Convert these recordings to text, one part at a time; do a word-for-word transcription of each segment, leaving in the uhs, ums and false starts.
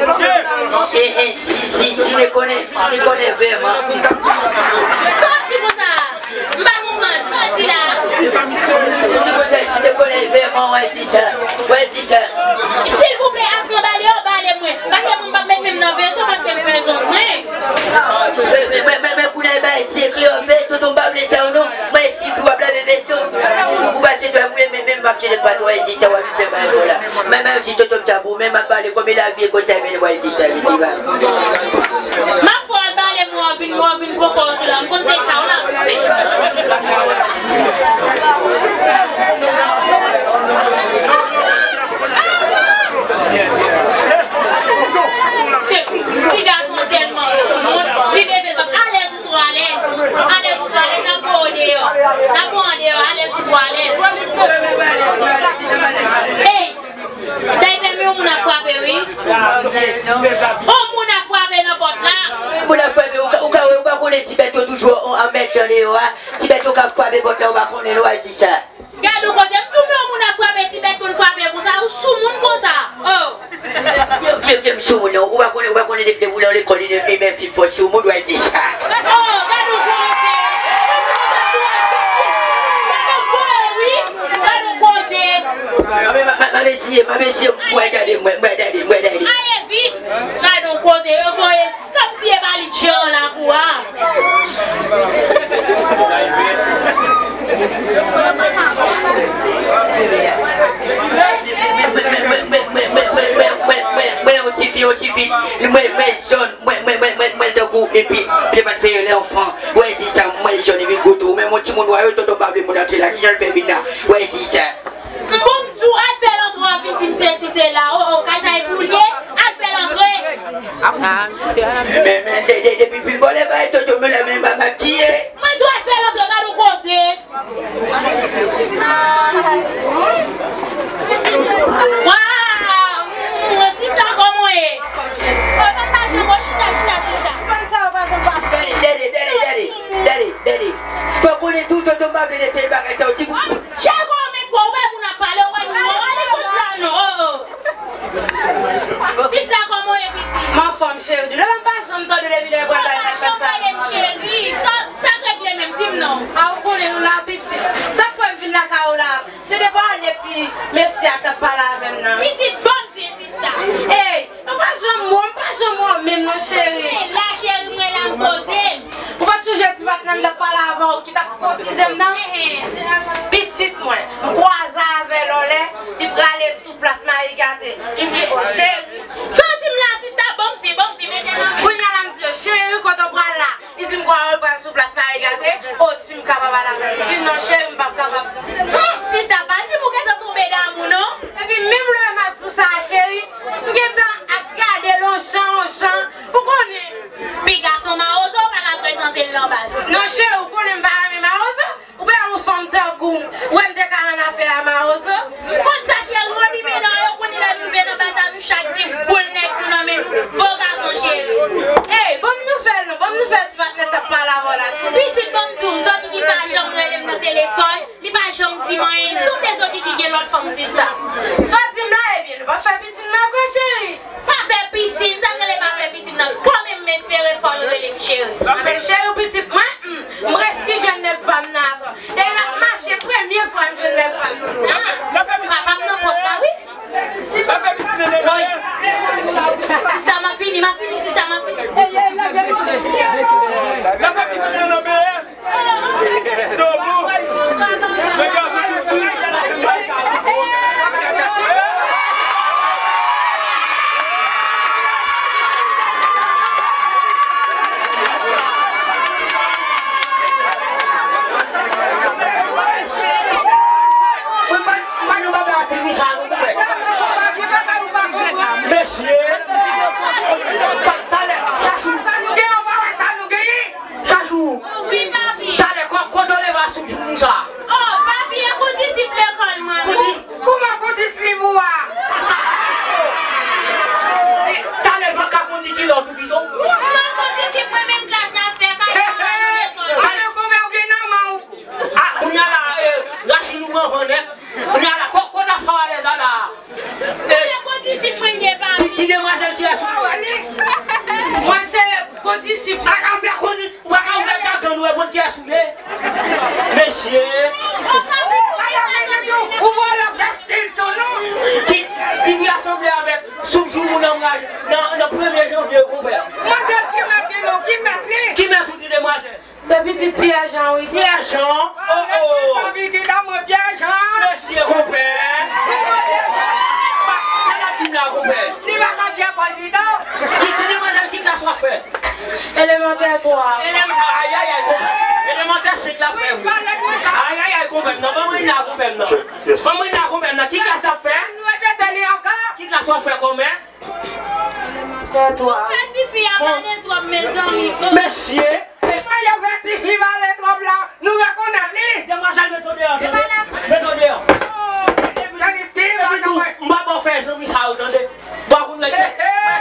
E, e, si, si, si li konnen, si li konnen vrèman. Sòti konsa. M pa konprann. Sòti la. Si li konnen vrèman, wè, se sa. Wè, se sa. Silvouplè, aprann bale yo, bale mwen. Paske mwen p ap met men m nan vezon, paske m vezon mwen. Men, men, men, men, kounye a, bay ti kreyòl, fè tonton m pa vle sa, non. Mwen, si w ap lave vezon, ou pase dwa mwen, men, men, m ap tire pa twa, e di sa w ap fè bay la. Men, men, si tonton m ta pou, men, m ap pale kòm e lavi e kòm ta vin, w ap di sa, vin, di ba. M ap fè w al bale mwen, w ap vin, w ap vin poko sou la. M konn se sa w la. Ti gason tèlman soumoun, li reve l p ap alèz, ou twò alèz. Alèz, ou twò alèz, n ap voye w deyò. N ap voye w deyò, alèz, ou twò alèz. Ey, dayè, men yon moun ap frape, wi. Yon moun ap frape nan pòt la. Moun ap frape, ou ka, ou ka, ou ka konnen ti bèt yo toujou an, an mèt jan deyò a. Ti bèt yo ka frape pòt la, ou pa konnen, nou al di sa. Gad yon koze, m tou men yon moun ap frape ti bèt konn frape konsa, ou soumoun konsa. Oh. Kye, kye, m soumoun, non. Ou pa konnen, ou pa konnen depi, depi w lekòl, li, li, men fi fò soumoun, w al di sa. Oh, gad yon koze. Gad yon koze, wi. Gad yon koze. A, men, ma, ma, ma, mesye, ma, mesye, m wè gade, m wè, m wè gade, m wè gade. Ale vit. Gad yon koze, yo voye. Kòmsi e pa li djè an lakou a. Mwen, yon tifi, yon tifi, mwen, mwen, zòn, mwen, mwen, mwen, mwen, mwen, tankou, epi, pye pat fè yo lè anfan, wè, se sa, mwen, zòn, epi gwo tou, men, yon timoun, wè, yo, tonton, pa vle moun antre la, kijan l fè vin la, wè, se sa. Bon, m di w, al fè l antre, w ap vin di m sesi, sela. Oh, oh, kay sa e pou l ye? Al fè l antre. Ah, misye, ah. Men, men, de, de, depi pil bòlè bay, tonton, men la, men, ba, ba, ki ye? Mwen di w al fè l antre, gad yon koze. Waw! Mm, sista, kòman w ye? Oh, pa, pa janm, oh, chita, chita, sista. Dede, dede, dede, dede, dede. Fò konnen tou, tonton, pa vle nete bagay sa, ou di pou Cheri, kòman w met kò w? Ou wè moun ap pale, ou wè moun, ou ale sou plano, oh, oh. Sista, kòman w ye, pitit? M anfòm, cheri. Di lè m pa janm tande depi lè pral bay sa. Cheri, sa, sa k regle menm, di m non. A, ou konnen nou la, pitit. Sa k fè m vin lakay ou la, se depi yè ti mesye a t ap pale avè m nan. Pitit, bon Dye, sista. Ey, Mwen pa janm wè w, m pa janm wè w menm non, cheri. Men la, cheri, mwen la, m poze m. Ou pa t sonje ti patnè m t ap pale avè w ki t ap koutize m nan? Pitit mwen, m kwaze avè l yon lè, li prale sou plas Mayi Gate. Li di, "O cheri." Sa w di m la, sista? Bon, m si, bon, m si, mete nan men. Kounye a la, m di, "O cheri, kote w pral la?" Li di m, "Kwa w pral sou plas Mayi Gate?" O, si m kapab al avè l. Li di, "Non, cheri, m p ap kapab." Hum, sista, pa di m ou gentan tonbe damou, non. Epi menm lè m ap di w sa a, cheri, m gentan ap gade l yon jan, yon jan. Ou konnen. Pi gason mawozo, ou pa ka prezante l nan baz. Non, cheri, ou konnen m pa renmen mawozo. Ou pa yon fanm tankou m. Ou wè m te ka annafè a mawozo. Konn sa, cheri, Rony Menor yo konn li lè nou rive nan baz la, nou chak gen boul nèg nou nan men nou. Bon gason, cheri. Ey, ban m nouvèl non, ban m nouvèl ti patnè t ap pale avè w la. Pitit, ban m di w, Zòbigi pa janm rele m nan telefòn, li pa janm di m anyen, si w te Zòbigi gen lòt fanm, sista. Sa w di m la, ebyen, nou p ap fè pisin nan ankò, cheri. Pa fè pisin, sa k rele pa fè pisin nan? Kanmenm, m espere fò l rele m cheri. Apèl cheri w pitit mwen, hmm, m resi jwenn nèg pa m nan ankò. Dayè, m ap mache, premye fwa m jwenn nèg pa m nan. Ah, papa m nan pòt la, wi. Wi. Sista, m ap fini, m ap fini, sista, m ap fini. Mesye, ta-, talè, Chachou, gen yon bagay sa nou genyen. Chachou. Wi, papi. Talè, kò-, kote w leve asou pou nou sa? Oh, papi, e kondisip lekòl mwen. Kondi-, kouman kondisip ou a? Talè, pa ka kondi kilòt ou pito? Non, kondisip mwen, menm klas n ap fè, kay sa a, lekòl. Talè, kòman w gen nan men w? Ah, kounye a la, eh, rachin ou pran van nèt. Kounye a la, ko-, kote sa w alèz la la? Eh, ki, ki demwazèl ki asou? Disip. A ka fè konnen, ou pa ka ouvè gagann ou, reponn kiyès ou ye. Mesye. Ou pral ap fè stil sou nou. Ki, ki vin asanble avèk souf joumou nan, nan, nan premye janvye, konpè. Manzè ki mèt li non, ki mèt li? Ki mèt ou di demwazèl? Se pitit Pyè Jan, wi. Pyè Jan? Oh, oh. Sa pitit a mwen, Pyè Jan. Mesye, konpè. Kòman Pyè Jan? Pa, sa l ap di m la, konpè. Li pa ka fè palpitan. Ki, ki demwazèl, ki klas w ap fè? Elemantè twa. Elem-, ayayay, konpè. Elemantè senk l ap fè, wi. Ayayay, konpè m nan. Ban mwen la, konpè m nan. Ban mwen la, konpè m nan. Ki klas l ap fè? Nou repete li ankò. Ki klas w ap fè, konpè? Elemantè twa. Fè tifi a pale twòp, mezanmi. Mesye! Mwen yo fè tifi pale twòp la, nou rekonèt li. Demwazèl, mete w deyò, tande. Mete w deyò. Epi tou, m pa ba w fè zanmi sa yo, tande. Ba w konn lè kèk,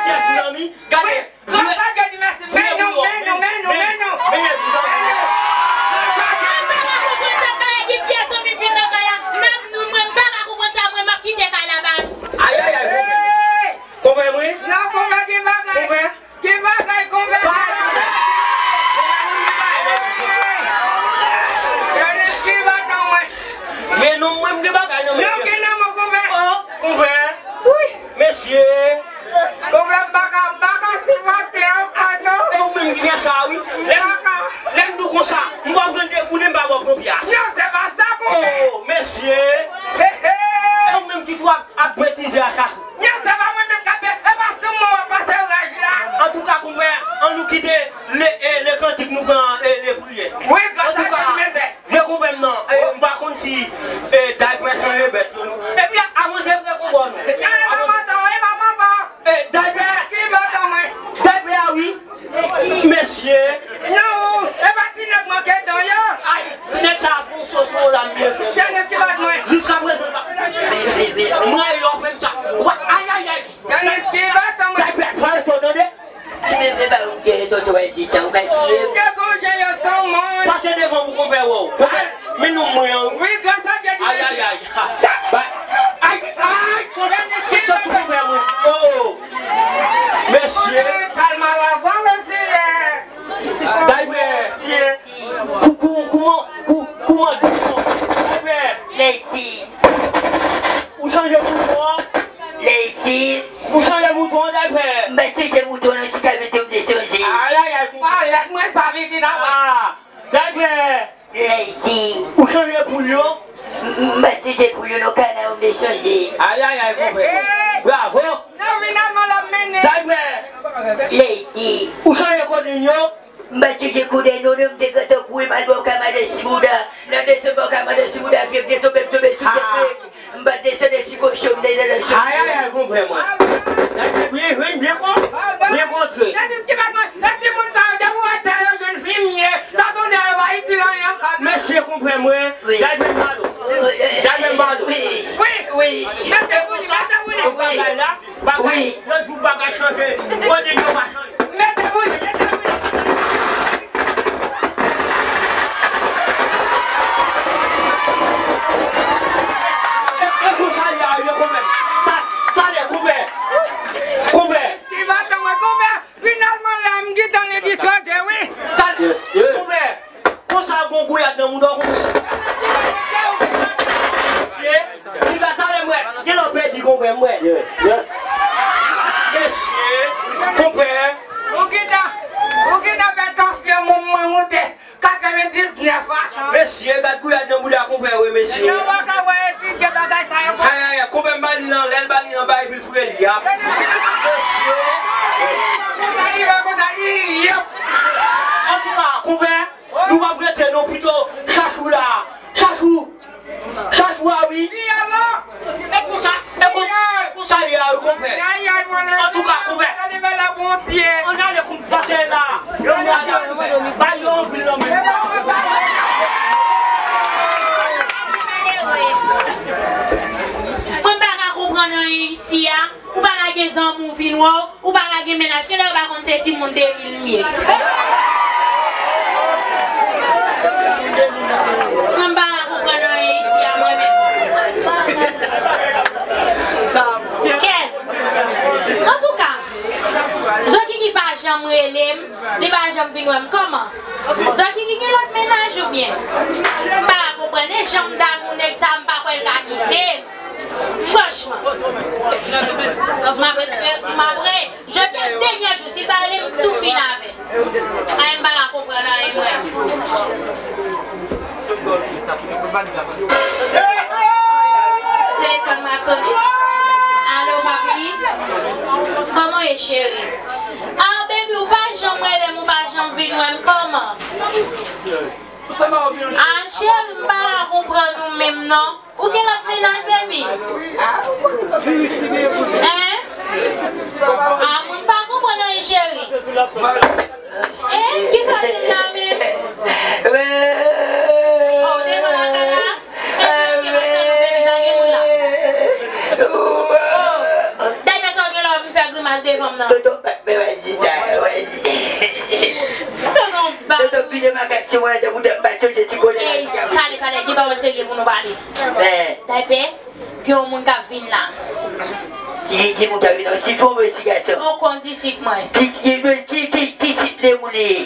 kèk zanmi, gade. Gransa Dye di mèsi. Men nou, men nou, men nou, men nou. Men nou. Mwen pa ka konprann sa, bagay ki pyès anvi vin nan kay la. N ap nou, mwen pa ka konprann sa, mwen m ap kite kay la ba nou. Ayayay, konpè. Konpè mwen. Non, konpè, gen bagay. Konpè. Gen bagay, konpè. Gen non mwen, m gen bagay nan men. Non, gen nan mwen, konpè. Oh, konpè. Wi. Mesye. Konpè, m pa ka, m pa ka sipòte ankò non. E ou menm ki fè sa, wi. Lè m, lè m di w konsa, m pap gade koulè m pa ba w pran pyas. Non, se pa sa, konpè. Oh, mesye. He, he. E ou menm ki tou ap, ap betize a chak jou. Non, se pa mwen menm k ap, e pa sou mwen w ap pase raj la. Antouka, konpè, an nou kite le, e, le kantik nou pran, e, le priyè. Wi, grasa Dye, mezè. Vye konpè m nan, e, m pa konn si, e, Daypè chanje bèt yo, non. Epi a, avanse vre konpè nou. Avanse. E, Daypè. Daypè a, wi. Mesye. Non, e pa ti nèg manke dan yo. Ay, ti nèg sa bon soso la, m byen fè. Tènis ki bat mwen. Jiska prezan, pa. Mwen, yo fè m sa. Wa, ayayay. Tènis ki bat mwen. Daypè, fò reto, tande. Li menm, li ba yon vye reto tou, wè, di tan, ou mèsi. Ke konje yo san mòn. Pase devan pou konpè wè w. Konpè, men non mwen an. Wi, grasa Dye di mèsi. Ayayay. Ba, ay, ay. Soti konpè mwen. Oh. Mesye. Salma Lazan, mesye. Daypè. Mesye. Kou-, kou-, kouman, kou-, kouman, kouman? Daypè. Lady. Ou chanje bouton an? Lady. Ou chanje bouton an, Daypè? M pa chanje bouton an, non, si ta mete m de chanje. Ayayay, konpè. Lèt mwen sa vin ki nan mwen. Ah, Daypè. Lady. Ou chanje poul yo? M pa chanje poul yo, non, kana yo m de chanje. Ayayay, konpè. Bravo. Non, finalman, l ap mennen. Daypè. Lady. Ou chanje kodenn yo? M pa chanje kodenn non, non, m te gentan kouri m al bò kay madan Sibouda. Nan desann bò kay madan Sibouda, pye m te tonbe, m tonbe sou tèt mwen. M pa desann sikochon, m te nan chanje. Ayayay, konpè mwen. Byen, byen, byen kon-, byen kontre. Tandis ki pa mwen, e timoun sa yo, depi w wè tè yo jwenn fimye, sa tonè yo pa itil anyen ankò. Mesye, konpè mwen, gade menm balo. Gade menm balo. Wi, wi. Mete pou li, mete pou li. Bagay la. Bagay, yo di w bagay chanje. Konnen yo pa chanje. Mete pou li, mete pou li. E, e konsa li a rive konpè. Ta-, talè, konpè. Konpè. Ki va tann mwen, konpè. Finalman, la, m gentan le dispoze, wi. Talè, konpè. Konsa gon gouyad nan mouda w, konpè. Mesye, piga talè m wè, gen lè w pèdi, konpè, m wè. Mesye, konpè. Ou gentan, ou gentan fè tansyon moun mwen moute katrevendiznèf a san. Mesye, gad gouyad nan mouda, konpè, wi, mesye. Yo pa ka wè etidye bagay sa yo. Ay, ay, ay, konpè m ba li nan lè, l ba li nan bay, epi l foure li a. Mesye. Konsa li ye, konsa li ye. Antouka, konpè. Nou p ap rete non, pito chachou la. Chachou. Chachou a wi. E konsa, e kon-, e konsa li a wi, konpè. Antouka, konpè. Ann ale, konpè, pase la. Yo mwen ale, konpè. Bay yo anpil nan men. Mwen pa ka konprann anyen isi a. Ou pa ka gen zanmi w vin wè w, ou pa ka gen mennaj. Kilè yo pa konn se timoun de mil m ye? Mwen pa ka konprann anyen isi a mwen menm. Kè. Antouka, Zokiki pa janm rele m, li pa janm vin wè m. Kòman? Zòki ki gen lòt mennaj oubyen? M pa ka konprann, e jan m damou nèg sa, m pa kwè l ka kite m. Franchman. M ap espere, m ap re-, jodi a dènye jou, si l pa rele m, m tou fini avè l. Ay, m pa ka konprann anyen, mwen. Telefòn mwen ap sone. Alo, papi. Kòman w ye, cheri? Ah, baby, ou pa janm rele m, ou pa janm vin wè m, kòman? Ah, cheri, m pa ka konprann ou menm, non. Ou gen lòt mennaj, baby? Hein? Ah, mwen pa konprann anyen, cheri. Hein? Kisa w di la menm? Oh, w devan lakay la? Baby, pa gen moun la. Oh, dènye sa w gen la, w vin fè grimas devan m nan. Toto, men wè Zita, wè Zita. Toto, vide makak sou mwen, de pou de bat yo, je ti konnen. Ey, pale, pale, gen pawòl serye pou nou pale. Daypè, gen yon moun k ap vin la. Ki, ki moun k ap vin la? Ti fi oubyen ti gason? Ou konn ti sik mwen. Ki, ki, ki, ki, ki tip de moun li ye?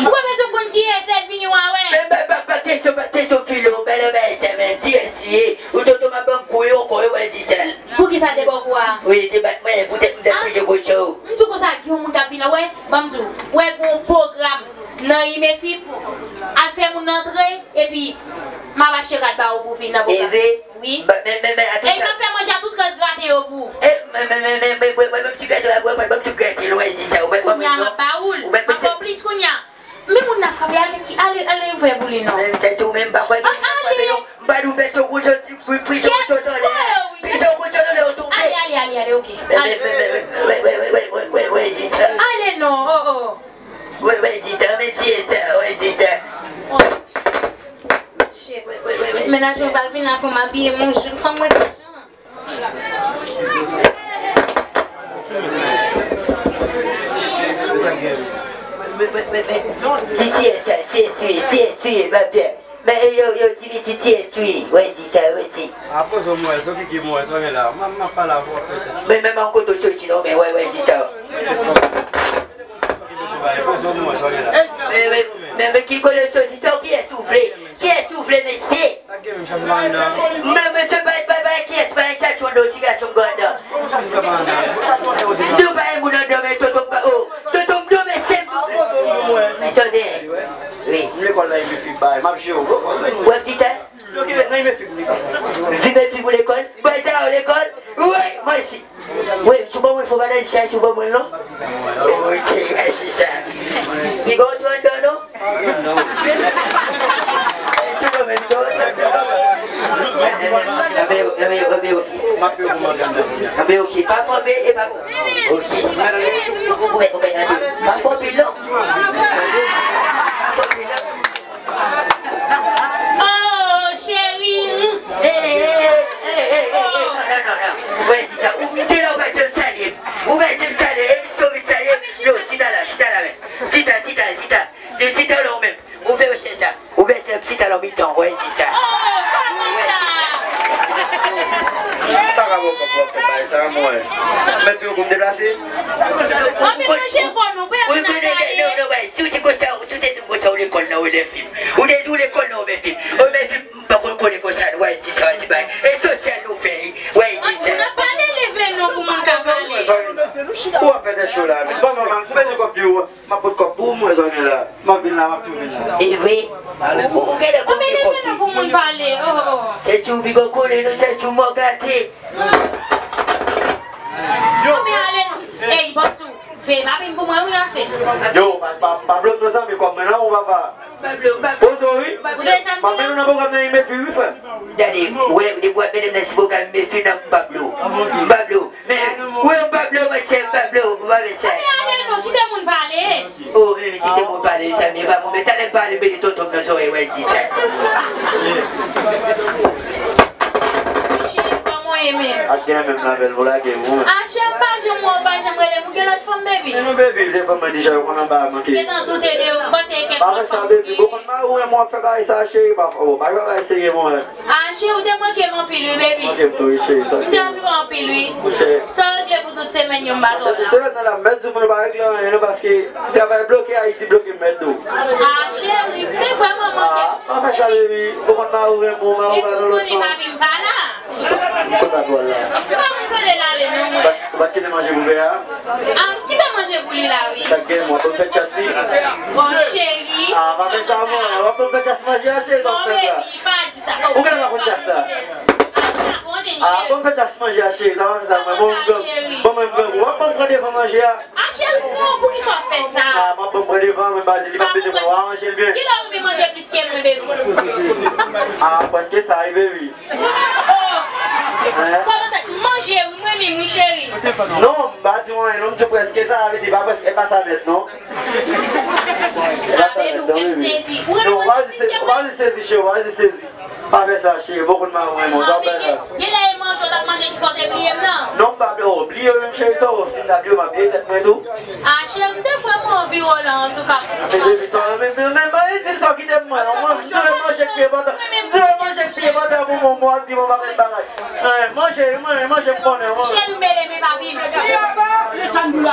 Ou pa bezwen konn kiyès, lè l vini w a wè. Men, men, pa, pa kesyon, pa kesyon filo, men, men, men, men, kiyès li ye? Ou tonton m ap ban m kou yo, kou yo, wè di sèl. Poukisa te ba w kou a? Wi, te bat mwen, poutèt m te fè je kochon. M di w konsa, gen yon moun k ap vin la, wè, ban m di w, wè, gen yon pwogram nan Imefip, al fè moun antre, epi m ap achte kat ba ou pou vin nan pwogram. Wi. Ba, men, men, men, atann. E m ap fè manje a tout rès grate yo pou ou. E, men, men, men, men, men, wè, wè, ban m ti grate la, wè, wè, ban m ti grate, wè, di sa, wè, kounya m ap ba ou l. M ap ba w plis kounya. Men moun nan frape, ale, ale, ale ouvè pou li non. Men tèt ou menm pa kwè gen moun frape non. M pa di w bèt yo kout yo, pri, pri yo kout yo anlè. Pri yo kout yo anlè, yo tonbe. Ale, ale, ale, ale, oke. Ale. Ale non, oh, oh. Wè, wè, di tan, men ti eta, wè, di tan. Oh. Shit. Mennaj mwen pral vin la, fò m abiye m yon jou, fò m wè kijan. Si, si, si, si, si, si, si, si, men, men, yo, yo, di li, di, di, di, wè, di sa, wè, di. A, poze w, mwen, so ki, ki, mwen, so gen la. M, m ap pale avè w, fè tèt. Men, men, men, kote w soti, non, men, wè, wè, di sa. Poze w, mwen, so gen la. Men, men, men, men, ki kote w soti, sa, kiyès ou vle? Kiyès ou vle, mesye? Sa k gen menm chache pa anndan? Men, men, se pa, pa, pa, kiyès, pa, chache yon dosye gason m gen anndan. Kòman chache pa anndan? Mwen chache yon dosye. Si w pa yon moun anndan, men tonton m pa, oh, tonton m non, mesye. Misyon de. Wi. M lekòl la, epi fi bay, m ap jere w. W ap di sa? Yo ki ret nan Imefip li. Imefip pou lekòl? Bay sa yo lekòl? Wi, mwen si. Wi, sou ban mwen, fò pa nan chay sou ban mwen, non? Ok, mèsi sa. Piga w tou anndan, non? Sou ban mwen, piga w tou anndan. Anben, anben, anben, ok. Anben, ok. Pa fò, e pa fò. Ou mèt, ou mèt, anben. Pa fò pil, non. Pa fò pil, non. Oh, cheri. Hey, hey, hey, hey, hey, hey, non, non, non, non. Ou pa di sa. Ou te la, ou pa janm salye. Ou pa janm salye. Emisyon vin salye. Yo, chita la, chita la, men. Chita, chita, chita. Yo, chita la, ou menm. Ouvè chèz la. Ouvè chèz, chita la, mitan, ou pa di sa. Oh, kòman sa? M pa ka pran kòb pou w ap fè bagay sa, mwen. Mèt pou yo pou m deplase. Ann manje fò nou, pou yo vin ap pale. Non, non, bay, si w di konsa, si w te di konsa, ou lekòl nan, ou lè fim. Ou te di w lekòl nan, ou mèt fim. Ou mèt fim, m pa konn konnen konsa, w a di sa, w a di bay. E sosyal nou fè, w a di sa. Ann, moun ap pale, leve non pou moun ka pale. Ou ap fè tèt cho la, men. Ban mwen, ou bezwen kòb di w, m ap pot kòb pou ou, mwen, zòn la. M ap vin la, m ap tou vin la. E vre? Ou, ou genlè konte kòb li. Ann, leve non pou moun pale, oh, oh. Se tou bigo kole, nou se tou mò gate. Ann, ale non. Ey, bòs tou. Veye papi m pou mwen, wi, ase. Yo, pa, pa, pa bloke zanmi kòm mwen, non, papa. Poze w, wi. M ap mennen w nan pwogram nan Imefip, wi, frè m. Gade, ou wè, depi w ap mennen m nan ti pwogram Imefip nan, m pa bloke w. M pa bloke w. Men, ou wè, m pa bloke w, monchè, m pa bloke w, ou pa bezwen. Ann, ale non, kite moun pale. Oh, men, men, kite moun pale, zanmi, e pa mwen, men talè m pale, mete tonton m nan zòrèy, w a di sa. Cheri, kòman w ye menm? Ak gen menm la bèl, pou lage m, wi. A, chè, m pa janm wè w, pa janm rele m. Ou gen lòt fanm, baby? Men non, baby, m te fanm mwen deja, yo konn anba a manke. Gentan doute de ou, m panse e kèk lòt fanm ou genyen. Pa fè sa, baby. Bon, konn mari w wè m w ap fè bagay sa, cheri, pa fè, oh, pa fè bagay serye, mwen. A, cheri, ou te manke m anpil, wi, baby. Manke m tou, wi, cheri. M te anvi w anpil, wi. Sa w regle pou Tout semèn yo m pa twò la. Semèn nan la, m mèt di w pou nou pa regle anyen non, paske travay bloke Ayiti, bloke mèt tou. Ah, cheri, m te vrèman manke. Ah, pa fè sa, baby. Ou konn mari w renmen w, mari w pa nan lòt fanm. Epi, papi, m pa la. Konn pa twò la. M pa konn kote l ale non, mwen. Ou pa t kite manje pou pè a? Ah, m kite manje pou li la, wi. Sa k gen, mwen, w ap ban m fè chas li? Bon, cheri. Ah, pa fè sa, mwen. W ap ban m fè chas manje a, cheri, sa w ap fè sa. Bon, baby, pa di sa. Ou genlè pa konn chas sa. Ah, pa konnen, cheri. Ah, ban m fè chas manje a, cheri, sa w ap fè sa, mwen. Bon, bon, mwen, bon, w ap ban m pran devan manje a. Ah, cheri, non, poukisa w ap fè sa? Ah, m ap ban m pran devan, mwen, pa di, li p ap mete mwen, w a ranje l byen. Kilè w renmen manje plis ke mwen, baby? Ah, prèske sa, wi, baby. Oh! Kòman sa? Manje, wi, mwen menm, wi, cheri. Non, m pa di w anyen, non, m di w prèske sa, sa vle di, pa prèske, e pa sa nèt, non. E pa sa nèt, non, baby. Non, w a di sezi, w a di sezi, cheri, w a di sezi. Pa fè sa, cheri, bon, kounye a, mwen, mwen, w ap fè sa. Genlè e manje w t ap manje ki fè w te bliye m nan. Non, m pa bliye w, bliye w menm, cheri, sa w, si m ta bliye w, m ap bliye tèt mwen tou. Ah, cheri, m te vrèman anvi w la, antouka. Men, baby, sa w, men, men, men, men, di m sa w kite m mwen, non, mwen, m di w manje k pi enpòtan. M di w manje k pi enpòtan pou mwen, mwen, w ap di mwen pa fè bagay. Eh, manje, manje, manje, m konnen, manje. Cheri, m bele, men papi m.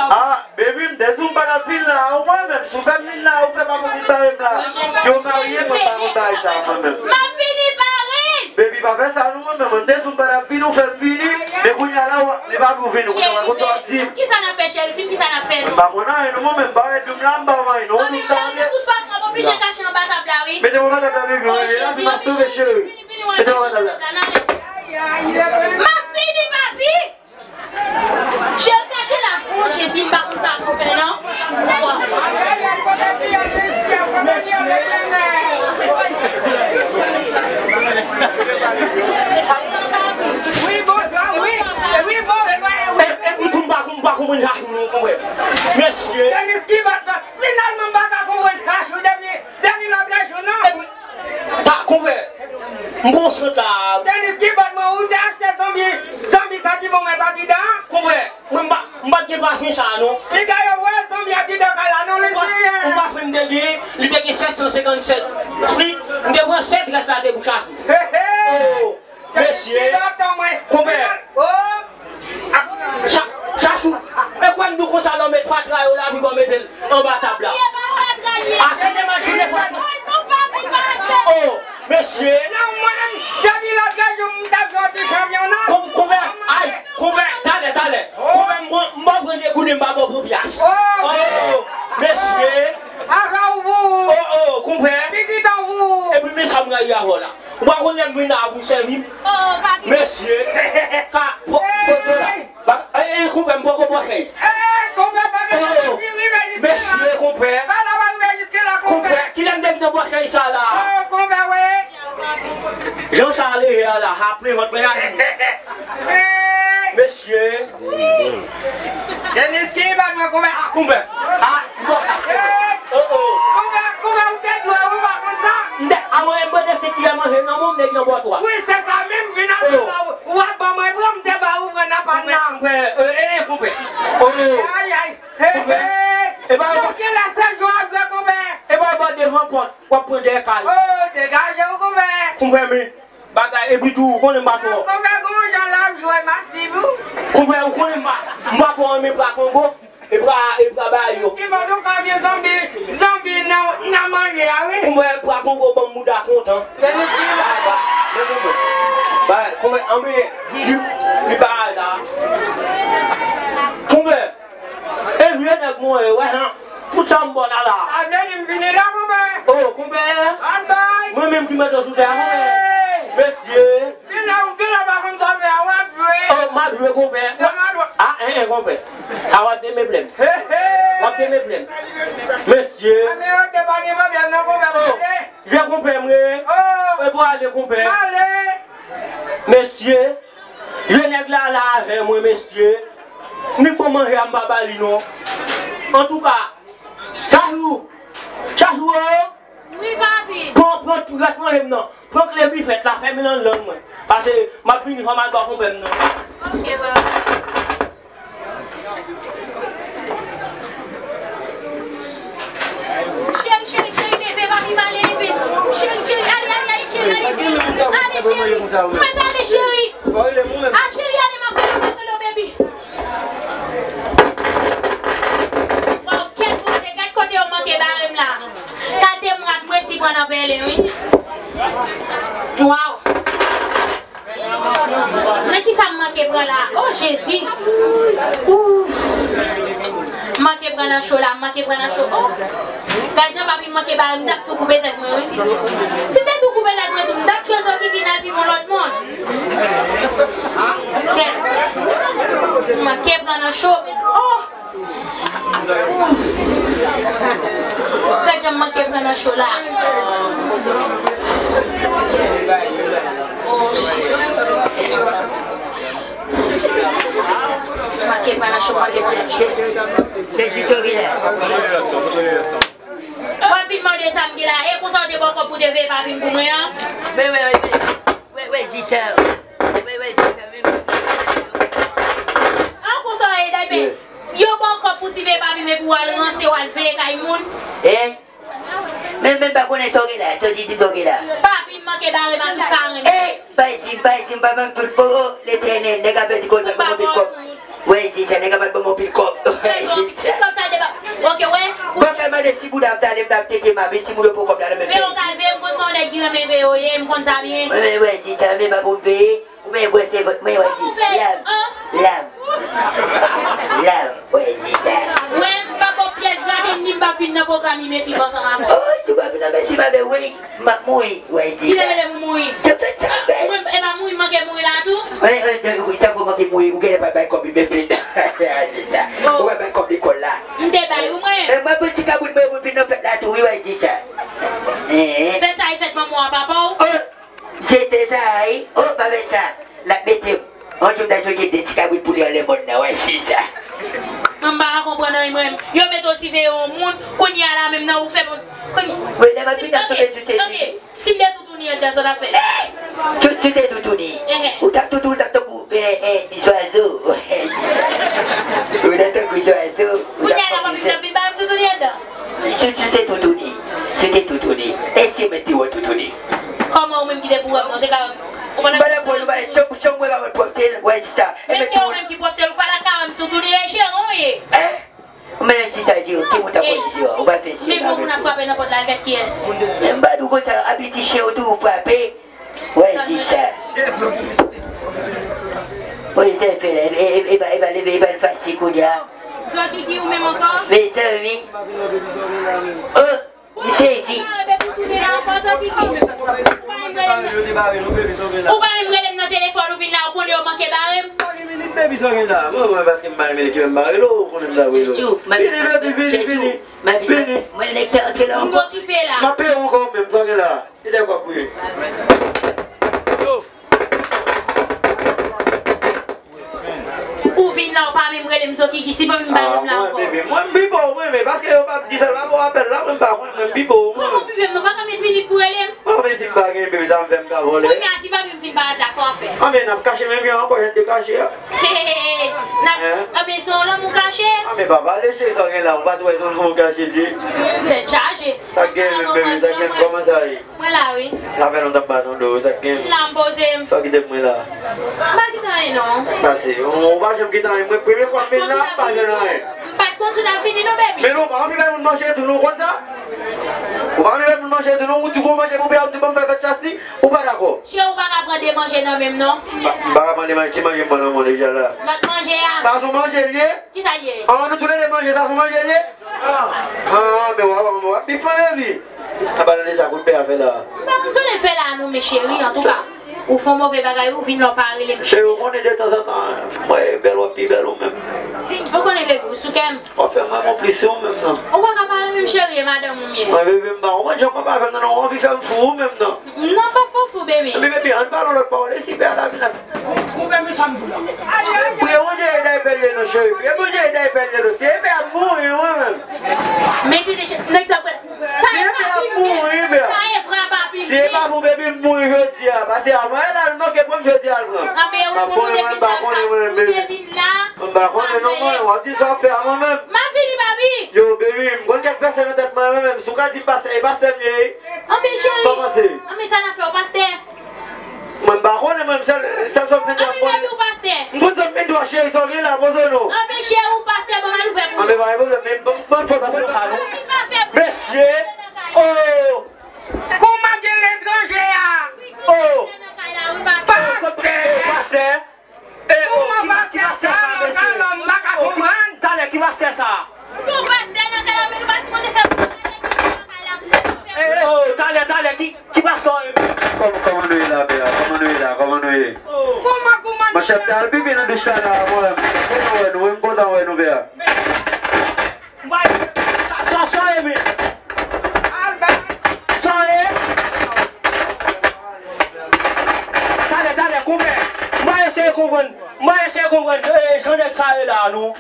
Ah, baby, m te di w m pa t ap vin la, ou wè menm, si w fè m vin la, ou fè pa pou vin bare m la. Yo marye, mwen pa konn bagay sa, mwen menm. M ap vini pare! Baby, pa fè sa, non, mwen menm, m te di w m pa t ap vin, ou fè m vini, men kounye a la, ou, li pa pou vin, kounye a, kounye a, w ap di m. Kisa n ap fè, cheri? Di m kisa n ap fè, non? M pa konn anyen, non, mwen menm, barèt dou m la, m pa wè anyen, non. Bon, men cheri, de tout fason, w oblije kache anba tab la, wi. Mete mwen anba tab la, baby, mwen, la, se pa sove, cheri. Mete mwen anba tab la. M ap vini, papi! Cheri, kache la, bon, Jezi, m pa konn sa pou fè, non. Wi, bonswa, wi. Wi, bonswa, wi. E, e, m pa konprann, m pa konprann sa, non, konprann. Mesye. Denis ki bat la. Finalman, m pa ka konprann sa, depi, depi lòt jou, non. Epi, ta, konpè, m pran sant la. Denis ki bat mwen, ou te achte zonbi, zonbi sa ki bon mwen sa ki dan. Konpè, mwen m pa, m pa t gen pafen sa a, non. Piga yo wè zonbi a ki dan kay la, non, li siye. M pa fè m te gen, li te gen sèt san senkann sèt fri, m te pran sèt rès la te bouch a fi. He, he. Oh, mesye. Konpè. Oh. Cha-, Chachou, e kwè m di w konsa lè w met fatra yo la, pi w mete l anba tab la. A, kite m al chire fatra. Oh, mesye. Non, mwen menm, depi lòt jou, m t ap jwe yon ti chanpyona. Kon-, konpè, ay, konpè, talè, talè. Konpè, m pran, m pa pran de goud, m pa ba w pou pyas. Oh, mesye. Avan ou. Oh, oh, konpè. Pitit an ou. Epi men sa m rayi avè w la. Ou pa konn lè m vin la pou sèvi m? Oh, papi. Mesye. Ka, po, poze la. Ba, e, e, konpè, m poko bwè kèy. E, konpè, pa gen pwoblèm, si rive jiske la. Mesye, konpè. Pa la, pa rive jiske la, konpè. Konpè, kilè m te gentan bwè kèy sa la? Oh, konpè, wi. Jan sa ale a la, aple vant mwen a. Mesye. Denis ki bat mwen, konpè. Konpè. A, oh, oh. Konpè, konpè, ou te dwe, ou pa konn sa. M te, avan m mande se kilè manje nan men w, m te gen bò twa. Wi, se sa menm, vin ap di la, w ap ban mwen, bon, m te ba ou pran nan pa n nan. Konpè, e, e, e, konpè. Oh. Ay, ay. Konpè. E ba, bon, kilè se jou a jwe, konpè. E ba, bon, devan pòt, w ap pran dèyè kay. Oh, degaje w, konpè. Konpè, men. Bagay, epi tou, ou konnen m pa twò. Konpè, gon jan l ap jwe match li pou. Konpè, ou konnen m pa, m pa twò renmen pra Kongo, e pra, e pra bagay yo. Ki bò nou ka gen zonbi, zonbi nan, nan manje a, wi. Konpè, pra Kongo ban m mouda kontan. Se li ki la. Men konpè. Bagay, konpè, anben, li, li bagay la. Konpè. E vye nèg mwen ye, wè, han. Tout sa m ba w la, la. Sa vle di m vini la, konpè. Oh, konpè. Bye bye. Mwen menm ki mete w sou tè a, konpè. Hey. Mesye. Vin la, ou vin la, pa konn sa w fè a, w ap jwe. Oh, m ap jwe, konpè. Devan dwat. A, en, en, konpè. A, w ap demeble m. Hey, hey. W ap demeble m. Mesye. A, men yo te pa gen pwoblèm, non, konpè, m ale. Oh. Je konpè m ye. Oh. E pou ale, konpè. M ale. Mesye. Je nèg la la avè mwen, mesye. Ni kon manje a m pa ba li non. Antouka, Chachou, Chachou o! Wi, papi. Pran, pran tout rès manje m nan. Pran kle bifèt la, fèmen nan lang mwen. Pase m ap vini, fò m al ba konpè m nan. Ok, papi. Cheri, cheri, cheri, leve, papi, m ale, leve. Cheri, cheri, ale, ale, ale, cheri, ale. Ale, cheri. Mwen t ale, cheri. A, cheri, ale, m ap rele w, m ap rele w, baby. Pran nan cho la, m manke pran nan cho. Oh! Gad jan papi m manke bare m, m t ap tou koupe tèt mwen, wi. Si m te tou koupe tèt mwen tou, m t ap tchwe Zokiki nan pi bon lòt moun. Kèt. M manke pran nan cho. Oh! Gad jan m manke pran nan cho la. Oh, shit. Manke pran nan cho, manke pran nan cho. Se jis yo ki la. W ap vin mande sa m gen la. E konsa w te ba w kòb pou te veye papi m pou mwen an? Men wè, wè, wè, wè, jis sa. Wè, wè, jis sa, men. An konsa w ye, dayè. Yo ba w kòb pou ti veye papi m epi w al ranse, w al veye kay moun. Eh? Men, men pa konnen sa w gen la, sa w di di sa w gen la. Papi m manke bare m a tout paran. Eh! Pa isit, pa isit, pa menm tout po, Letènèl, nèg a pèdi kòb, ban m anpil kòb. Wè, se sa, nèg a pral ban m anpil kòb. Wè, se sa. Ti kòb sa te ba. Ok, wè. Bon, fè mande si bouda m t ale, m t ap tete m ap, timoun yo pran kòb la nan men. Veye w t al veye, m konn se yon nèg ki renmen veye w ye, m konn sa byen. Wè, wè, se sa, men pa pou m veye. Ou pa wè se vòt, mwen wè se lam. Lam. Lam. Wè, se sa. Mwen, m pa ba w pyès grate, ni m pa vin nan pwogram imetif ansanm avè w. Oh, si w pa vin nan mesi m avè w, wi. M ap mouri, w a di. Ki te mele pou mouri? Mwen, e pa mouri, m manke mouri la tou. Mwen, mwen, mwen, sa pou manke mouri, ou genlè pa bay kòb li, men fini. Se sa. Ou pa bay kòb lekòl la. M te bay ou, mwen. Men mwen, pou ti kabrit mwen, pou vin nan fèt la tou, wi, w a di sa. Fèt sa, e fèt manman w a papa w. Oh, jete sa, wi. Oh, pa fè sa. L ap mete m. On jou m ta chonje de ti kabrit pou li anlè mòn nan, w a di sa. Mwen, m pa ka konprann anyen, mwen. Yo mete w siveye yon moun, kounye a la menm nan, ou fè. Wi, lè m ap vin ap tonbe sou tete. Si m te toutouni anndan, sa w t ap fè? Si w te toutouni, ou t ap toutouni, ou t ap tankou, eh, eh, zwazo. Ou t ap tankou zwazo. Kounye a la, w ap vin, w ap vin ba m toutouni anndan? Si, si w te toutouni, si w te toutouni, èske mwen te wè w toutouni? Kòman ou menm ki te pou wè m, non, te ka wè m? Ou pa nan pwòpte, ou pa nan chanm, chanm mwen pa mwen pwòpte, w a di sa. Men ke ou menm ki pwòpte, ou pa la ka wè m toutouni, e jere w ye. Hein? Ou menm si sa di yo, ki moun ta konn di yo, ou pa fè si. Men gwo moun ap frape nan pòt la, al gad kiyès. Men m pa di w konsa, abitye chen yo toujou frape. Wè, di sa. Wè, se fè la, e, e, e pa, e pa leve, e pa l fache kounye a. Zokiki ou menm ankò? Mezanmi. Oh, m sezi. Ou pa menm rele m nan telefòn, ou vin la, ou konnen yo manke bare m. Baby, sa w gen la? Mwen, mwen, paske m pa renmen li, ki fè m pa rele w, ou konnen m ta rele w. Vini, baby, vini, vini. Vini. Mwen, nèg sa antre la ankò. M okipe la. M ap peye w ankò menm, sa w gen la? Ki lè w ap priye? Ou vin la, ou pa menm rele m, Zokiki, si pa menm ba rele m la ankò. Mwen, baby, mwen, m pi ba w, mwen, men paske yo pa di sa, la, bon, apèl la, mwen, m pa konn, mwen, m pi ba w, mwen. Kòman w pi fè m, non? Pa gen minit pou rele m? Bon, men si m pa gen, baby, sa m fè, m ka vòlè. Kounye a, si pa menm vin ba la, sa w ap fè? Anben, n ap kache menm jan an pòchèt de kache a. N ap, anben, se yon lanmou kache. Anben, pa pale, cheri, sa w gen la, ou pa t wè se yon lanmou kache, di. Tèt chaje. Sa k gen menm, baby, sa k gen, kòman sa ye? Mwen la, wi. Sa fè lontan m pa tande w, sa k gen? M la, m poze m. Sa w kite pou mwen la? M pa kite anyen, non. Pase, ou, ou pa janm kite anyen. Mwen, premye fwa m vin la, m pa jwenn anyen. M pa t konn si w t ap vini, non, baby. Men non, ou pa anvi bay moun manje tou, non, ou konn sa? Ou pa anvi bay moun manje tou, non, ou di gon manje pou peye, ou di ban m fè fèt chasi, ou pa dakò. Cheri, ou pa ka pran de manje nan men m, non. M pa, m pa ka pran de manje, ki manje m pran nan men w deja la? Lòt manje a. Sa se yon manje l ye? Kisa l ye? An, nou tou le de manje, sa se yon manje l ye? Ah, men w ap, w ap, w ap bif mwen, baby. An pa tande sa kout pè a fè la. M pa konn tande l fè la non, men cheri, antouka, ou fè yon move bagay, ou vin la, ou pa rele m. Cheri, ou konnen detanzantan, mwen bèl, w ap pi bèl ou menm. Ou konnen, baby, ou sou kè m. W ap fè m renmen w plis ou menm nan. Ou pa ka pa renmen m, cheri, e madanm ou m ye. Mwen, baby, m pa konprann jan w pa avè m nan, non, ou anvi fè m fou ou menm nan. Non, pa fè w fou, baby. Epi, baby, ann pale yon lòt pawòl, e si pè a ta vin la? Priye Bondye e daypè l ye non, cheri. Priye Bondye e daypè l ye non. Se pè ap mouri, mwen menm. Men kite nèg sa pral. Sa e papi m ye. Sa e vrè papi m ye. Se pa pou baby m mouri jodi a. Pase avan l al manke pran m jodi a l pran. Anben ou konnen mwen pa konnen mwen menm, baby. Mwen pa konnen non, mwen, w ap di sa w fè a mwen menm. M ap vini, papi. Yo, baby, m konn kèk vèsè nan tèt mwen, mwen menm. Si w ka di m pastè, e pastè m ye. Anben cheri. Sa w panse? Anben sa n ap fè w, pastè? Mwen m pa konnen, mwen, sèl, sèl sa m senti m ap konnen. Anben baby ou pastè. M konn sa m mete w a cheri, sa w gen la, poze w non. Anben cheri ou pastè, ban m al ouvè pou ou. Anben pa gen pwoblèm, men ban m, ban m fè w pase w ka non. Mesye, oh! Kòman gen letranje a? Oh! Pastè! Pastè! Eh, oh, ki, ki pastè sa, mesye? Oh, ki, talè, ki pastè sa? Monchè, m t al pipi nan douch la la, mwen, m kontan wè nou, wi, m kontan wè nou, pè. Sa, sa, sa ye, men? Sa ye? Talè, talè, konpè. M va eseye konprann. M va eseye konprann, eh, jan nèg sa ye la, non.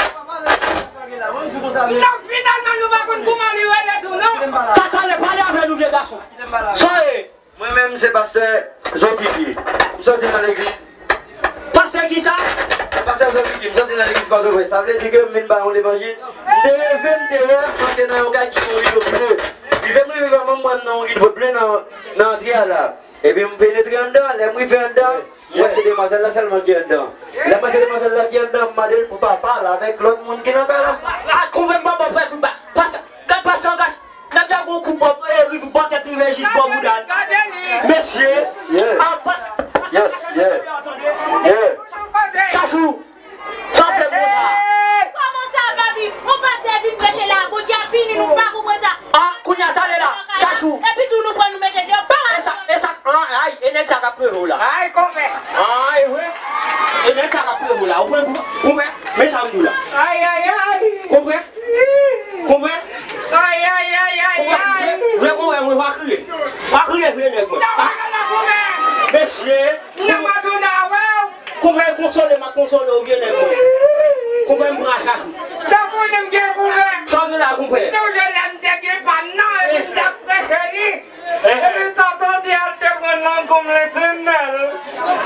Non, finalman, nou pa konn kouman li rele tou, non. Sa, talè, pale avè nou, vye gason. Sa ye? Mwen menm se pastè Zokiki. M soti nan legliz. Pastè kisa? Pastè Zokiki, m soti nan legliz Pòtoprens. Sa vle di ke m vin ba yon levanjil. M te reve, m te wè, m antre nan yon kay ki gen yon rido blo. Rive m rive, m wè m nan yon rido blo nan, nan antre a la. Epi m penetre anndan, lè m rive anndan, m wè se demwazèl la sèlman ki anndan. Lè m wè se demwazèl la ki anndan, m mande l pou pa pale avèk lòt moun ki nan kay la. Ah, twouve m pa bon fè tout ba. Pastè, gad pastè an kach. Nèg la gon kou bò, eh, rive bò tèt li, rive jis bò bouda l. Mesye, ah, pa- Chachou, sa w fè m konsa? Kòman sa, papi? On pastè vin preche la, Bondye ap beni nou, pa konprann sa. Ah, kounye a, talè la, Chachou. Epi tou nou pran nou mete deyò, pa la. E sa, e sa, ah, ay, e nèg sa k ap pleve w la. Ay, konpè. Ah, e vre? E nèg sa k ap pleve w la. Ou pran, ou pran, men sa m di w la. Ay, ay, ay. Konpè? Konpè? Ay, ay, ay, ay, ay. Vre konpè, mwen pa kriye. Pa kriye, vye nèg mwen. Mesye. Konpè, konsole m, ap konsole w, vye nèg mwen. Konpè, m pran chak. Sa konnen m gen konpè. Sa w gen la, konpè? Se w gen lè m te gen pa m nan, epi m t ap preche li. Epi Satan te al te pran nan gonm Letènèl.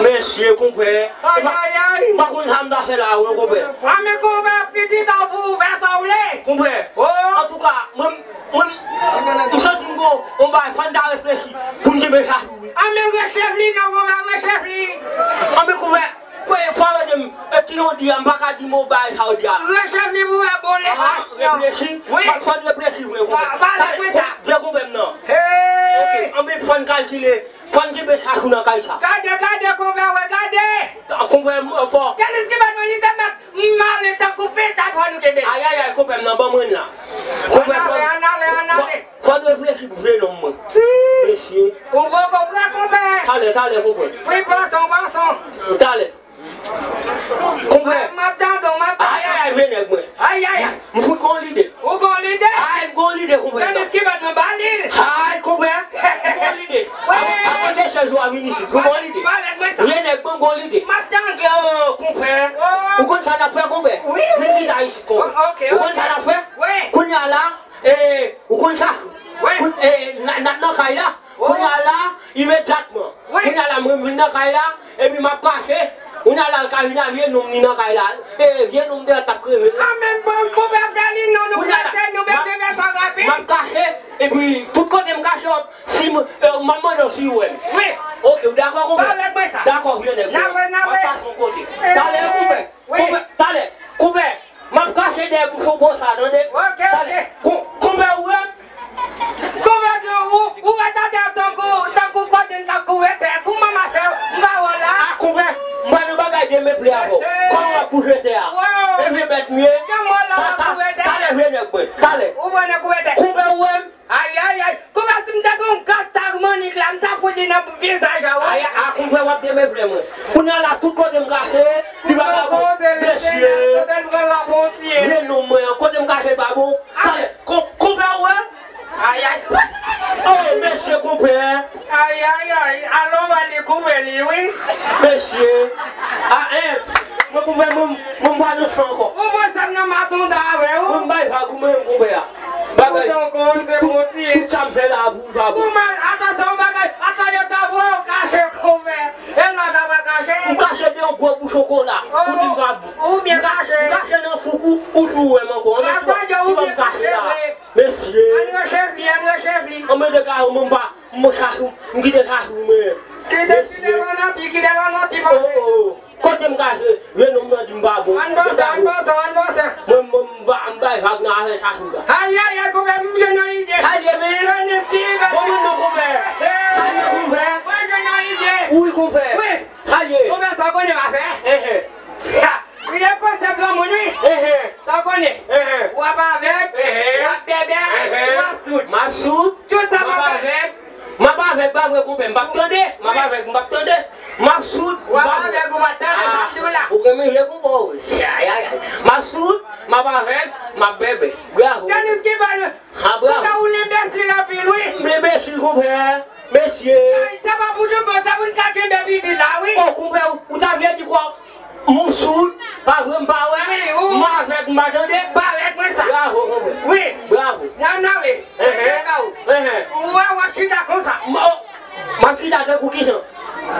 Mesye, konpè. Ay, ay, ay. M pa konn sa m ta fè la, wi, konpè. A, men konpè, pitit a ou pou ou fè sa w vle. Konpè. Oh. Antouka, mwen, mwen, m santi m gon, on bagay, fò n ta reflechi pou n kenbe chak jou, wi. A, men rechèf li, non, konpè, rechèf li. A, men konpè. Kwè, fò w ede m. E ki yon di a, m pa ka di mo bay sa w di a. Rechèf li pou wè bon levasyon. Reflechi. Wi. Fò n reflechi vre, konpè. Pale pou sa. Vye konpè m nan. Hey! Ok, anben fò n kalkile. Fò n kenbe chak jou nan kay sa. Gade, gade, konpè, wè, gade. Konpè, fò. Denis ki bat mwen, li te mèt male tankou peta, fò nou kenbe. Ayayay, konpè m nan, ban mwen la. Konpè, fò. Ann ale, ann ale, ann ale. Fò n reflechi pou vye nonm mwen. Mesye. Ou poko prè, konpè. Talè, talè, konpè. Wi, panson, panson. Talè. Konpè. M ap tande w, m ap tande w. Ayayay, vye nèg mwen. Ayayay. M fout gon lide. Ou gon lide? Ay, m gon lide, konpè. Denis ki bat mwen, ba li l. Ay, konpè. M gon lide. Wi. Avan se chèz ou a vin isit. M gon lide. Vye nèg mwen, m gon lide. M ap tande w. Oh, konpè. Oh. Ou konn sa n ap fè, konpè? Wi, wi. Vin chita isit, konpè. Oh, ok, ok. Ou konn sa n ap fè? Wi. Kounye a la, E, ou konn sa? Wi. Koun-, e, n a, n ap nan kay la. Oh. Kounye a la, imedyatman. Wi. Kounye a la, mwen vin nan kay la, epi m ap kache. Kounye a la, l ka vin a vye nonm li nan kay la. E, vye nonm te t ap kreve. A, men bon, konpè fè li non, nou prese, nou mete fè sa rapid. M ap kache, epi tout kote m kache, si m, e, m ap mande w si w wè m. Wi. Ok, ou dakò, konpè? Pale mwen sa. Dakò, vye nèg. N a wè, n a wè. M ap pase yon kote. E, talè, konpè. Wi. Konpè, talè. Konpè. M ap kache dèyè bouch ou gwo sa, tande? Ok, ok. Talè. Kon-, konpè ou wè m? Konpè ou, ou, ou ret atè tankou, tankou kodenn k ap kouvè tè. Kouman m a fè? M pa wè w la. A, konpè, m pa nan bagay de meple avè w. Kòman w ap bouje tè a? Wow. E vye bèt m ye. Kòman w la ap kouvè tè? Talè, vye nèg mwen. Talè. Ou pran nan kouvè tè. Konpè ou wè m? Ayayay, konpè si m te gen yon gaz tag mannik la, m ta fout li nan vizaj a, wi. Ay, a, konpè w ap demeple mwen. Kounye a la, tout kote m kache, li vagabon. Mesye, vye nonm mwen an, kote m kache pa bon. Talè, kon-, konpè ou wè? Ayay. Oh, mesye, konpè. Ayayay, alò wè li kouvè li, wi. Mesye, a, en, mwen konpè, mwen, mwen pa nan san ankò. Ou pran sa m nan matonda avè w? Mwen bay vag ou menm, konpè a. Bagay, tout, tout, tout sa m fè la pou ou pa bon. Kouman, atansyon, yon bagay, atann yo ta voye w kache konpè. E lòt la pa kache. M kache de yon gwo bouchon kola. Oh, ou di m pa bon. Ou byen kache. M kache nan fouk ou, ou di ou wè m ankò. Ann fò, ou byen kache la. Mesye. Ann rechèf li, ann rechèf li. Ann mete kay ou, mwen pa, mwen chachou, m kite chachou, men. Kite, kite lò nanti, kite lò nanti, oh, oh. Kote m kache, vye nonm nan di m pa bon. Ann pase, ann pase, ann pase. Mwen, mwen, m ba, m bay vag nan afè chachou la. Ayayay, konpè, m jwenn yon ide. Talè, men. Denis ki bat. Bon, mwen non, konpè. Talè, konpè. Mwen jwenn yon ide. Wi, konpè. Wi. Talè. Konpè, sa w konnen w a fè? Enhen. Ha! Li repanse granmoun, wi. Enhen. Sa w konnen? Enhen. W ap avèg, enhen, w ap bèbè, enhen, w ap soud. M ap soud, tout sa m ap avèg. M ap avèg, pa vre, konpè, m p ap tande. M ap avèg, m p ap tande. M ap soud, m p ap Ap bèbè. Bravo. Tenis ki bal. Ha, bravo. Konpè, ou lenbesil anpil, wi. M lenbesil, konpè. Mesye. Se pa pou tout bon, se pou n ka kenbe pitit la, wi. O, konpè, ou ta vle di kwa? M soud, pa vre, m pa wè. Wi, ou. M avèg, m pa tande. Parèt mwen sa. Bravo, konpè. Wi. Bravo. Nan, nan, wi. Ehè. Ehè. Ou wè, w ap chita konsa. M, o, m ap chita tankou kijan?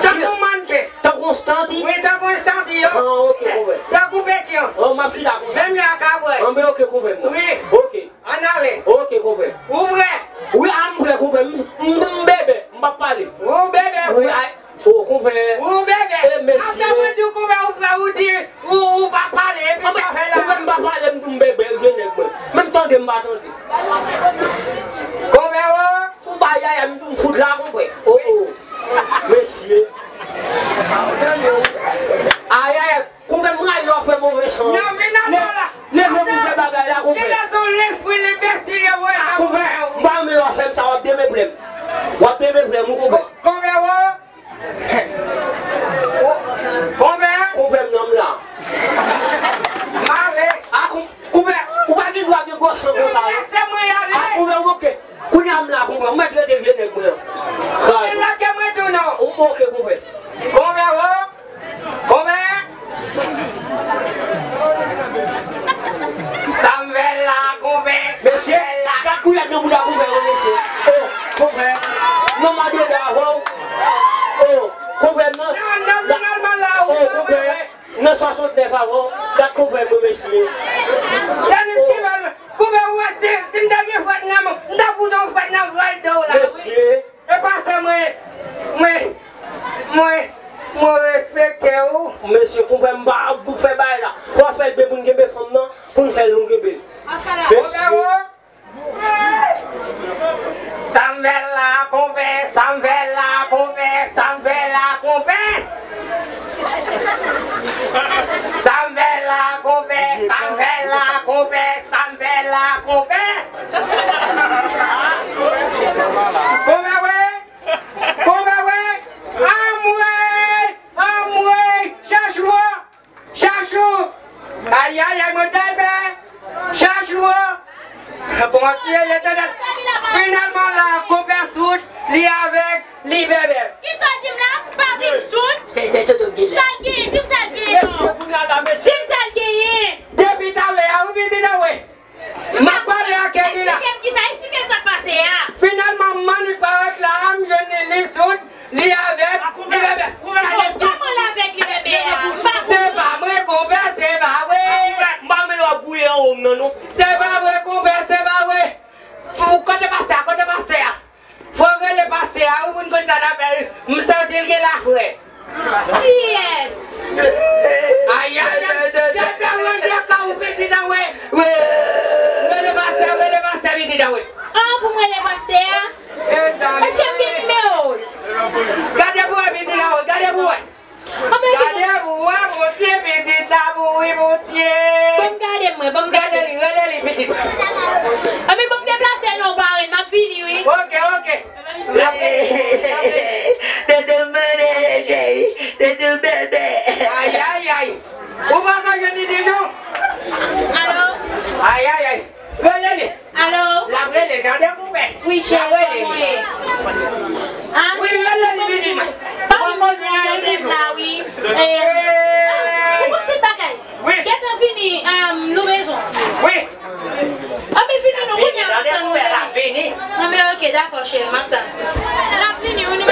Tankou mannequin. Tankou yon stanti? Wi, tankou yon stanti, yo. Ah, ok, konpè. Tankou petyon. O, m ap chita konsa. Menm jan ak kabwè. Anben, ok, konpè, m nan. Wi. Ok. Ann ale. Ok, konpè. Ou prè? Wi, a, m prè, konpè. M, m, m bèbè, m p ap pale. Ou bèbè, wi, frè. A, o, konpè. Ou bèbè. E, mesye. Ata mwen di w konpè ou prè, ou di ou, ou pa pale, epi sa fè la. Konpè, m pa pale, m di w m bèbè, vye nèg mwen. Menm tande, m pa tande. Konpè, o. Ou pa yaya, m di w m fout la, konpè. O, o. Mesye. Ayayay. Konpè, m rayi lè w ap fè move chan. Leve pou fè bagay la, konpè. Kilès ou lespri lenbesil yo voye la, konpè, m pa renmen lè w ap fè m sa, w ap demeplè m. W ap demeplè m, wi, konpè. Konpè, o. Konpè. Konpè, m nan m la. M ale. A, kon-, konpè, ou pa gen dwa gen gwo chan konsa, non. Lese mwen ale. A, konpè, ou manke. Kounye a m la, konpè. Ou mèt rete vye nèg mwen an. Lage mwen tou, non. Ou manke, konpè. Konpè, o. Konpè! Sa m fè la, konpè? Sa m fè la? Mesye, gad koulèv nan bouda konpè yo, mesye. O, konpè. Non, m a dwe avè w. O, konpè, non. Nan, nan, finalman la, o, konpè. Nan swasantnèf avè w. Gad konpè mwen, mesye. Tenis ki bal. Konpè, ou wè, si, si m te gen frèt nan men w, m t ap fout yon frèt nan gòl do w la, wi. Mesye. E pase mwen, mwen, mwen, mwen respekte w. Mesye, konpè, m pa ap fè bagay la. W ap fè l byen pou n kenbe fanm nan, pou n fè l nou kenbe l. Mesye. Sa m fè la, konpè, sa m fè la, konpè, sa m fè la, konpè. Sa m fè la, konpè, sa m fè la, konpè, sa m fè la, konpè. Konpè, wi. Konpè, wi. Anmwey, anmwey, Chachou, Chachou. Ayayay, mwen tèlbè. Chachou. Bon, si e letènèl. Finalman la, konpè soud, li avèg, li bèbè. Kisa w di m la? Papi m soud? Sa l genyen? Di m sa l genyen non. Mesye, kounye a la, mesye. Di m sa l genyen. Depi talè a, ou vin di nan we. M ap pale ak Kenny la. Eksplike m kisa, eksplike m sa k pase a. Finalman, Mannik parèt la, m jwenn li, li soud, li avèg, li bèbè. Kòman l avèg, li bèbè a? Se pa mwen, konpè, se pa mwen. M pa renmen lè w ap gouye anwo m nan, non. Se pa mwen, konpè, se pa mwen. Ou kote pastè a, kote pastè a? Fò w rele pastè a, wi, pou n konn sa n ap fè. M santi l gen lafrè. Kiyès? Ayayay, tèt la ranje ka ou pitit an, wi. Rele pastè, rele pastè pitit an, wi. An, pou m rele pastè a? Èske m gen nimewo l? Gade pou wè pitit an, wi, gade pou wè. Gade pou wè, Bondye, pitit la mouri, Bondye. Ban m gade mwen, ban m gade. Rele li, rele li, pitit. Anben, ban m deplase non, parenn, m ap vini, wi. Ok, ok. Tete mwen, tete bèbè. Ayayay. Ou pa ka jwenn li non. Alo? Ayayay. Rele li. Alo? L ap rele, tande konpè. Wi, cheri, kòman w ye? Wi, rele li, pitit mwen. Papi m vin la, wi. Ou konn tout bagay. Wi. Gentan vini, um, Louvèzon. Wi. Anben vini non, kounye a m ap tann ou la. Anben ok, dakò, cheri, m ap tann. L ap vini, wi, nou.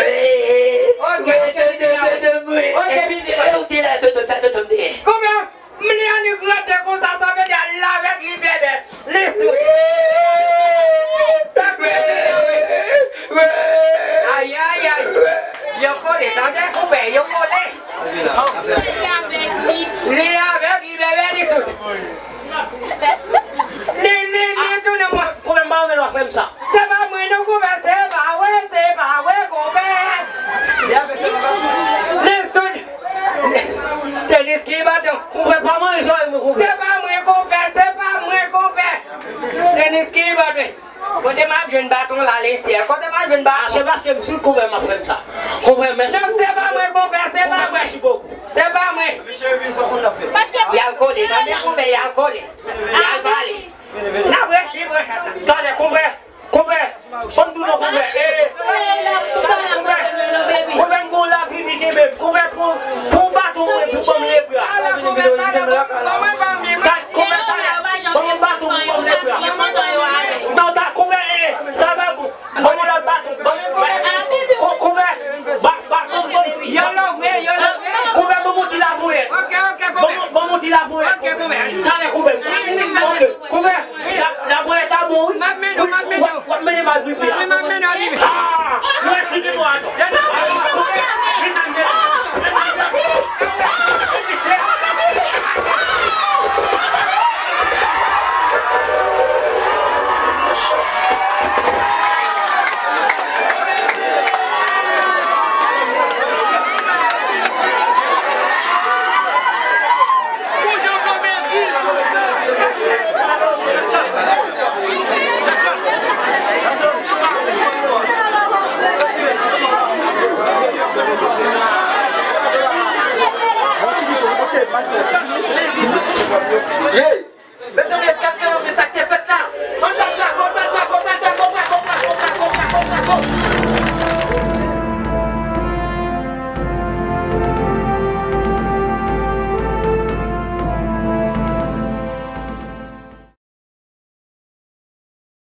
Ok, ok, ok, ok, pitit mwen. Ou te la, tonton, sa tonton m te ye. Konbyen? M li annik rete konsa, sa vle di al avèg li bèbè. Li sou. Ayayay. Yo kole, tande konpè, yo kole. Li avèg li sou. Li avèg li bèbè, li sou. Li, li, li tounen mwen. Konbyen m pa renmen lè w ap fè m sa. Se pa mwen non konpè, se pa vre, se pa vre konpè. Li soud. Tenis ki baton. Konpè pa manje zòrèy mwen konpè. Se pa mwen konpè, se pa mwen konpè. Tenis ki baton. Kote m ap jwenn baton la lesyèl? Kote m ap jwenn baton? A, se paske m sou konpè m ap fè m sa. Konpè, mèsi. Non, se pa mwen konpè, se pa mwen. Mèsi bokou. Se pa mwen. Y al kole, tande konpè, y al kole. Y al pale. N ap resi pran chaj la. Talè, konpè. Konpè. Fò m di w non, konpè. Eh, talè, konpè. Konpè, m gon lapli ki kenbe m. Konpè, pran, pran yon baton mwen pou ban m lebra.